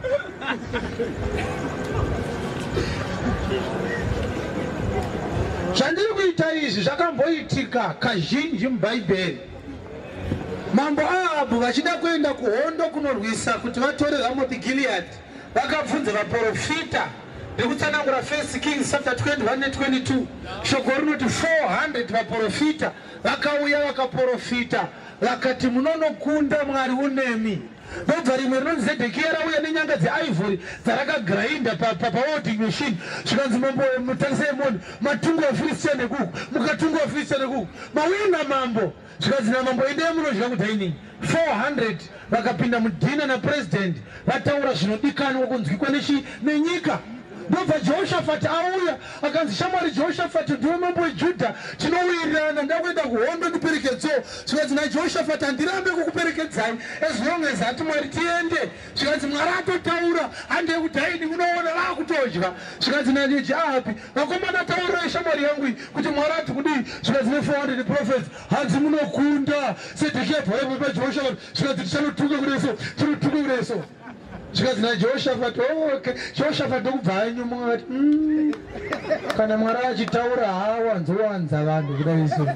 zvandiri kuita izvi zvakamboitika kazhinji mubhaibheri mambo ahabhu vachida kuenda kuhondo kunorwisa kuti vatore ramoti gilead Vakabvunza vaporofita nekutsanangura First Kings chapter 21 ne 22 shoko rinoti 400 vaporofita vakauya vakaporofita vakati munonokunda Mwari unemi. Ndobva rimwe rinonzi Zedekiya rauya nenyanga dzeivory dzarakagrainda pawelding machine zvikanzi mambo mutarisei muone matungo aFiristia nekuku mukatungo aFiristia nekuku mawina mambo Zvikanzi namambo endai munodya kudining. 400 vakapinda mudhina napresident vataura zvinodikanwa kunzwikwa nechi nenyika. Ndobva Jehoshafati auya akanzi shamwari Jehoshafati ndiwe mambo weJudha tinowirirana ndakuenda kuhondo ndiperekedzewo. Zvikanzi naJehoshafati handirambe kukuperekedzai as long as ati Mwari tiende. Zvikanzi Mwari atotaura handei kudining unoona vakutodya. Zvikanzi najeji ahapi Vakomana taurirai shamwari yangu iyi kuti Mwari ati kudii zvikanzi ne 400 prophets hanzi munokunda Sedekia bva vaiva paJehoshafat zvikanzi tichanotuka kureso tinotuka kureso zvikanzi naJehoshafat oh, okay Jehoshafat ndokubva anyumwa akati mm, kana Mwari achitaura haawanzowanza vanhu kudai so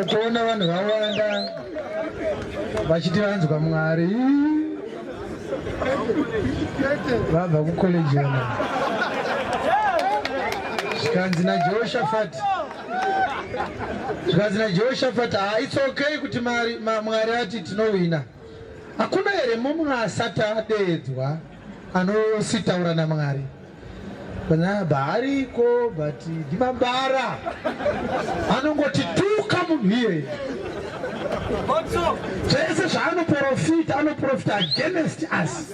ukuona vanhu vawanda vachiti vanzwa Mwari vabva kucollege yona zvikanzi najehoshafati zvikanzi najehoshafati ha ah, its okay kuti mwari ati tinowina hakuna here mumwe asati adeedzwa anositaura namwari Naba ariko but ndimambara anongoti tuka munhu iyeye zvese zvaanoprofita anoprofita against us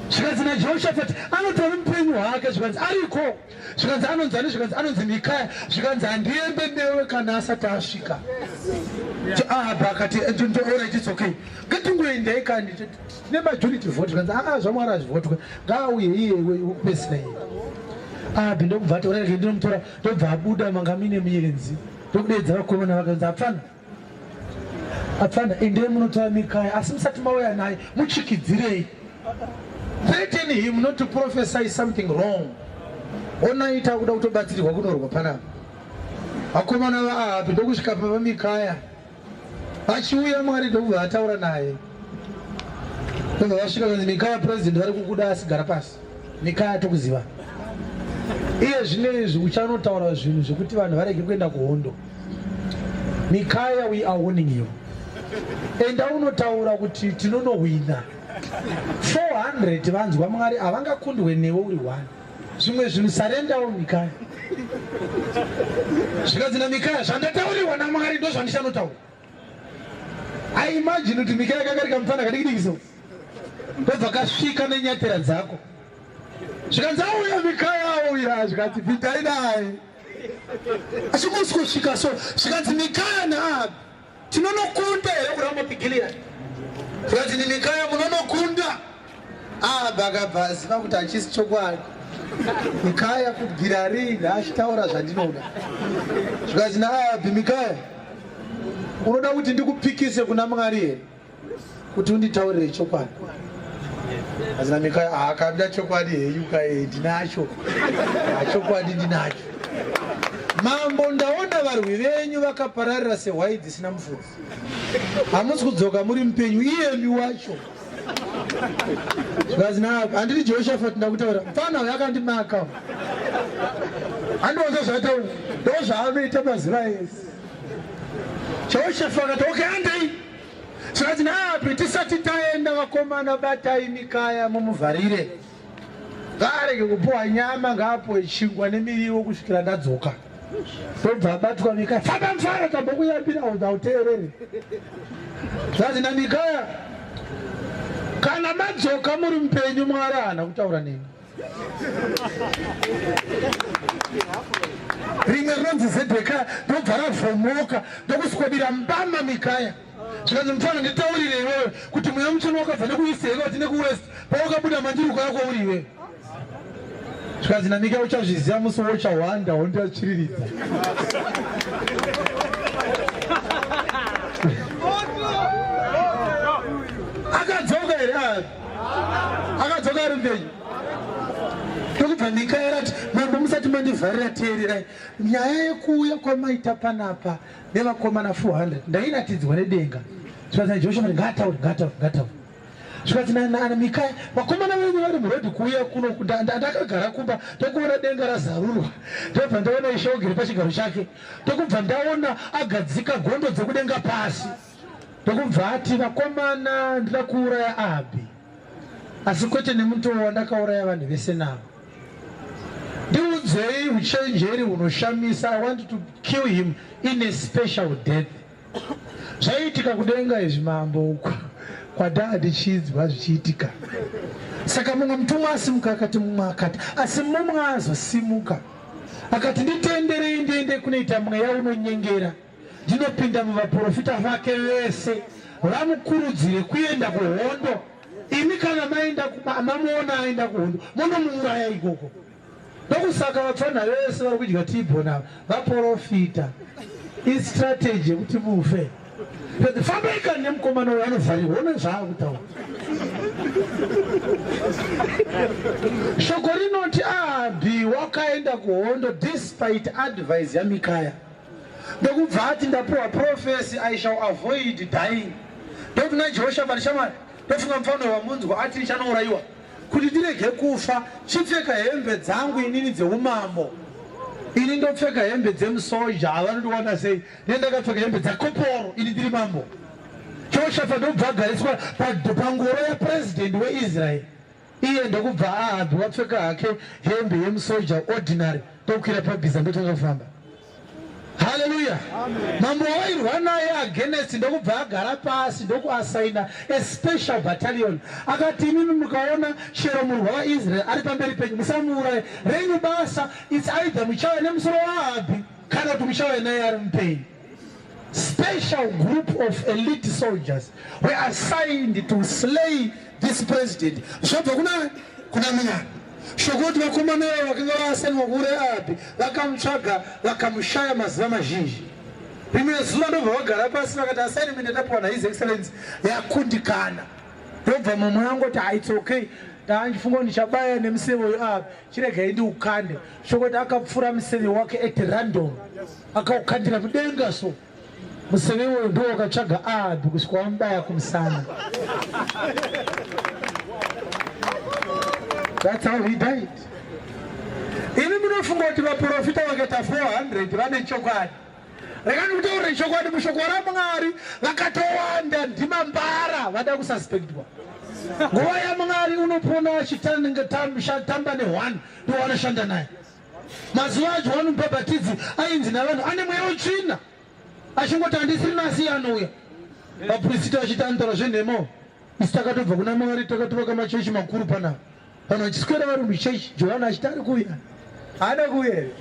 zvikanzi najehoshafati anotori mupenyu hwake zvikanzi ariko zvikanzi anonzi ani zvikanzi anonzi mikaya zvikanzi handiende newe kana asati asvika ahabha akati alright it's okay ngatingoendei kani tine majority vote zvikanzi aa zvamwari hazvivhotwe ngaauye iye wekupedzisira iye abhi ndokubva ati oreke ndinomutora ndobva abuda manga mine muyenzi ndokudeedza vakomana vakanzi apfana apfana endei munotora mikaya asi musati mauya naye muchikidzirei threaten him not to prophesy something wrong onai takuda kutobatsirirwa kunorwa panapa vakomana vaahabhi ndokusvika pavamikaya Achiuya Mwari ndokubva ataura naye. Ndobva vasvika kanzi Mikaya president vari kukuda asi gara pasi. Mikaya tokuziva. Iye zvino izvi uchanotaura zvinhu zvekuti vanhu varege kuenda kuhondo. Mikaya we are warning you. Enda unotaura kuti tinonohwina. 400 vanzwa Mwari havangakundwe newe uri one. Zvimwe zvinhu sarendawo Mikaya. Zvikanzi naMikaya, zvandataurirwa naMwari ndozvandichanotaura. I imagine kuti Mikaya kanga kari kamufana kadikidiki so. Ndobva kasvika nenyatera dzako. Zvikanzi auya Mikaya auya, zvikanzi pindai naye. Achingosvika so, zvikanzi Mikaya naAhabhi tinonokunda here kuRamoti Gilead? Zvikanzi Mikaya munonokunda. Ahabhi akabva aziva kuti hachisi chokwadi. Mikaya kubvira rini achitaura zvandinoda. Zvikanzi naAhabhi, Mikaya, unoda kuti ndikupikise kuna Mwari here kuti unditaurire chokwadi? Asi naMikaya akabida chokwadi henyu kae ndinacho. Chokwadi ndinacho. Mambo, ndaona varwi venyu vakapararira sehwai dzisina mufudzi. Hamusi kudzoka muri mupenyu iyemi wacho. Zvikanzi handiri Jehoshafati ndakutaura mfana uyo akandimaka. Handiwanza zvataura ndozvaanoita mazuva ese. Jehoshafati akati okay handei. Zvikanzi naapi tisati taenda vakomana batai Mikaya mumuvharire. Ngaarege kupuwa nyama ngaapuwe chingwa nemiriwo kusvikira ndadzoka. Ndobva abatwa Mikaya. Famba mfana tambokuyambira hauteerere. Zvanzi naMikaya kana madzoka muri mupenyu Mwari haana kutaura neni. Rimwe rinonzi Zedhekiya ndobva ravhomoka ndokuswedera mbama Mikaya. Zvikanzi mfana nditaurire iwewe kuti mweya mutsvene wakabva nekueast here kuti nekuwest pawakabuda mandiri ukauya kwauri iwewe. Zvikanzi naMikaya uchazviziva musi wochahwanda wondiatsviriridza. Akadzoka here? Akadzoka ari mupenyu. Ndokubva Mikaya rati mambo musati mandivharira teererai nyaya yekuuya kwamaita panapa nevakomana 400 ndairatidzwa nedenga. Zvikanzi naJoshua ngaataure ngaataure ngaataure. Zvikanzi naMikaya vakomana venyu vari murodhi kuuya kuno ndakagara kumba ndokuona denga razarurwa ndobva ndaona Ishe ogere pachigaro chake ndokubva ndaona agadzika gondo dzekudenga pasi ndokubva ati vakomana ndida kuuraya Ahabhi asi kwete nemutoo wandakauraya vanhu vese navo. Ndiudzei uchenjeri hunoshamisa. I want to kill him in a special death. Zvaiitika kudenga izvi mambo uko kwadaa ndichinzwa zvichiitika. Saka mumwe mutumwa asimuka akati mumwe akati asi mumwe azosimuka akati nditenderei ndiende kunoita mweya unonyengera ndinopinda muvaprofita vake vese vamukurudzire kuenda kuhondo. Imi kana maenda mamuona aenda kuhondo monomuuraya ikoko. Ndokusaka vapfanha vese vari kudya tibon ava vaporofita. Istrategy yekuti mufe. Fambai kani nemukomana uyo anovharirwa one zvaakutaura. Shoko rinoti Ahabhi wakaenda kuhondo despite advice yaMikaya. Ndokubva ati ndapuwa prophecy I shall avoid dying. Ndokuti naJehoshafati shamwari ndofunga mufano wamunzwa ati ndichanourayiwa kuti ndirege kufa chipfeka hembe dzangu inini dzeumambo ini ndopfeka hembe dzemusoja havanondiwana sei ne ndakapfeka hembe dzakoporo ini ndiri mambo. Jehoshafati ndokubva agariswa pangoro yapresident weIsrael. Iye ndokubva Ahabhi wapfeka hake hembe yemusoja ordinary ndokukwira pabhiza ndotanga kufamba. Haleluya! Mambo wairwa naye against ndokubva agara pasi ndokuasaina a special battalion. Akati imimi mukaona chero murwa waIsrael ari pamberi penyu musamuuraye. Renyu basa it's either muchauya nemusoro waAhabhi kana kuti muchauya naye ari mupenyu. Special group of elite soldiers were assigned to slay this president. Zvabva kuna kuna Mwari. Shoko kuti vakomana ava vakanga vaasainwa kuuraya Ahabhi vakamutsvaga vakamushaya mazuva mazhinji. Rimwe zuva ndobva vagara pasi vakati assignment yatapiwa naHis Excellency yakundikana. Ndobva mumwe angoti ah, it's okay ndandifunga kuti ndichabaya nemuseve uyu Ahabhi chiregai ndiukande. Shoko kuti akapfura museve wake at random. Akaukandira mudenga so museve iwoyo ndiwo wakatsvaga Ahabhi kusvika wamubaya kumusana. That's how he died. Imi munofunga kuti vaprofita vakaita 400 vane chokwadi. Rega ndikutaurire chokwadi mushoko raMwari vakatowanda ndimambara vada kususpectwa. Nguva yaMwari unopona achitamba ne1 ndowaanoshanda naye. Mazuva aJohani Mubhabhatidzi ainzi navanhu ane mweya wetsvina, achingoti handisiri nasi anouya. Vaprista vachiti anotaura zvenhema. Isu takatobva kuna Mwari takatovaka machechi makuru panapa. Vanhu vachiswera vari muchechi, Johani achiti ari kuuya. Haana kuuya here?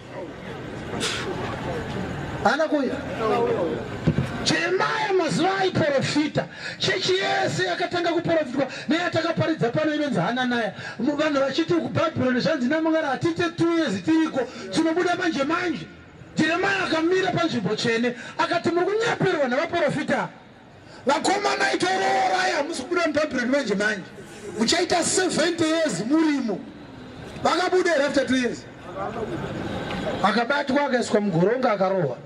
Haana kuuya. Jeremiah mazuva aiprofita, chechi yese yakatanga kuprofitwa neyatakaparidza pano inonzi Hananaya. Vanhu vachiti kuBhabhironi zvanzi naMwari hatiite 2 years tiriko, tinobuda manje manje. Jeremiah akamira panzvimbo tsvene akati muri kunyeperwa navaprofita. Vakomana itoroorai hamusi kubuda muBhabhironi manje manje. Muchaita 70 years murimo. Vakabuda here after 2 years? Akabatwa akaiswa mugoronga akarohwa.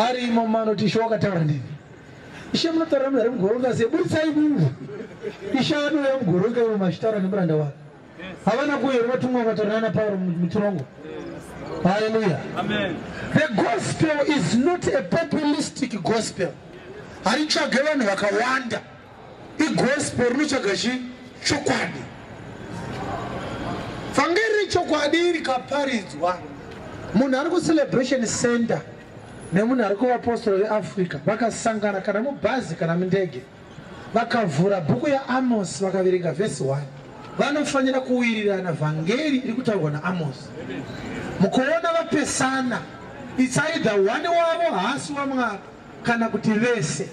Ari imomo anoti Ishe wakataura neni. Ishe munotaura munhu ari mugoronga sei? Buritsai munhu. Ishe anouya mugoronga imomo achitaura nemuranda wake. Havana kuuya vatumwa vakataura nana Pauro mutirongo. Hallelujah. Amen. The gospel is not a populistic gospel. Haritsvage vanhu vakawanda. Igospel rinotsvaga chi chokwadi. Vhangeri rechokwadi rikaparidzwa, munhu ari kucelebration center nemunhu ari kuvapostori veAfrica vakasangana kana mubhazi kana mundege vakavhura bhuku yaAmosi vakaverenga vhesi 1 vanofanira kuwirirana vhangeri iri kutaurwa naAmosi. Mukuona vapesana, it's either one wavo haasi waMwari kana kuti vese.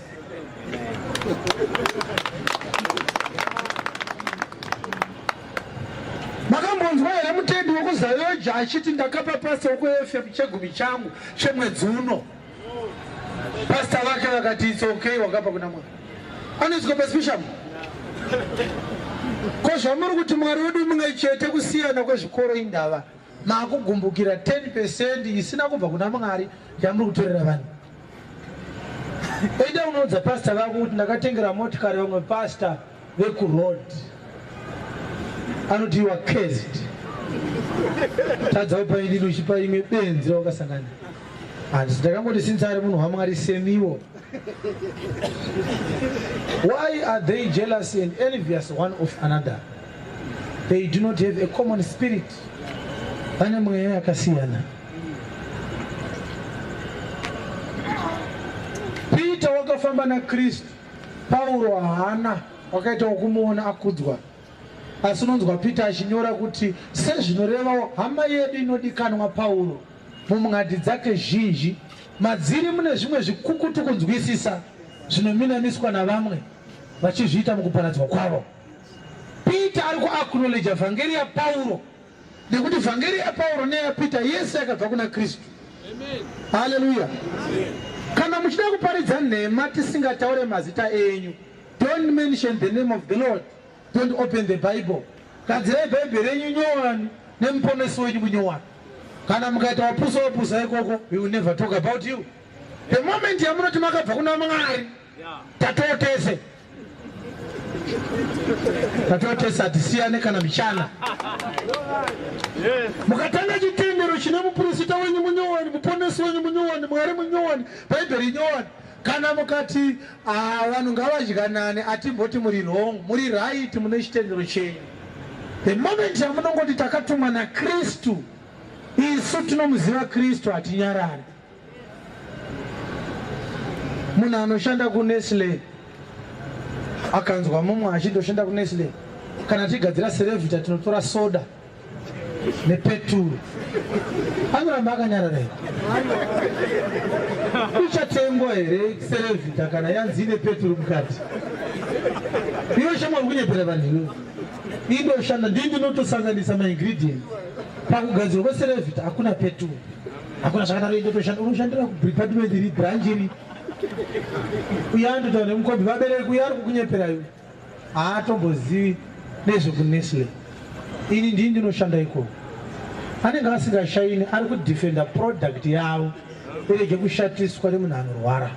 Makambonzwa here mutendi wekuZayoja achiti ndakapa pasta wekuEFM chegumi changu chemwedzi uno? Pasta vake vakati it's okay, wakapa kuna Mwari. Anoiswa pasi peshamhu. Ko zvamuri kuti Mwari wedu mumwe chete kusiyana kwezvikoro indava makugumbukira 10% isina kubva kuna Mwari yamuri kutorera vanhu. Enda unoudza pasta vako kuti ndakatengera motikari vamwe pasta vekuroad. Anoti you are cursed. Tadza kupa inini uchipa imwe benzi rawakasangana. Handisi ndakangoti since ari munhu waMwari semiwo. Why are they jealous and envious one of another? They do not have a common spirit. Vane mweya yakasiyana. Peter wakafamba naKristu, Pauro haana, wakaita wokumuona akudzwa. Asi unonzwa Peter achinyora kuti sezvinorevawo hama yedu inodikanwa Pauro mumwadhi dzake zhinji, madziri mune zvimwe zvikukutu kunzwisisa zvinominamiswa navamwe vachizviita mukuparadzwa kwavo. Peter ari kuacknowledge vhangeri yaPauro nekuti vhangeri yaPauro neyaPeter yese yakabva kuna Kristu. Haleluya! Kana muchida kuparidza nhema tisingataure mazita enyu, don't mention the name of the Lord, don't open the Bible. Gadzirai Bhaibheri renyu nyowani nemuponesi wenyu munyowani. Kana mukaita wapusa wapusa ikoko, we will never talk about you. The moment yamunoti makabva kuna Mwari, tatoo tese tatoo tese, hatisiyane kana michana. Mukatanga chitendero chine mupurisita wenyu munyowani, muponesi wenyu munyowani, Mwari munyowani, Bhaibheri nyowani, kana mukati vanhu ngavadyanane, atimboti muri wrong, muri right, mune chitendero chenyu. The moment yamunongoti takatumwa naKristu, isu tinomuziva Kristu, hatinyarari. Munhu anoshanda kuNestle akanzwa mumwe achindoshanda kuNestle, kana tigadzira Cerevita tinotora soda nepeturu, anoramba akanyarara here? Ichatengwa here Cerevita kana yanzi ine peturu mukati? Iwe shamwari, kunyepera vanhu iwe. Indoshanda ndii, ndinotosanganisa maingredients pakugadzirwa kweCerevita, hakuna peturu, hakuna zvakadaro. Indotoshanda, unoshandira kudepartment iri, branch iri, uye andotaura nemukombi. Vabereki, uye ari kukunyepera iwe haatombozivi nezvekuNestle. Ini ndii ndinoshanda ikoko. Anenge asingashaini, ari kudefenda product yavo irege kushatiswa nemunhu anorwara.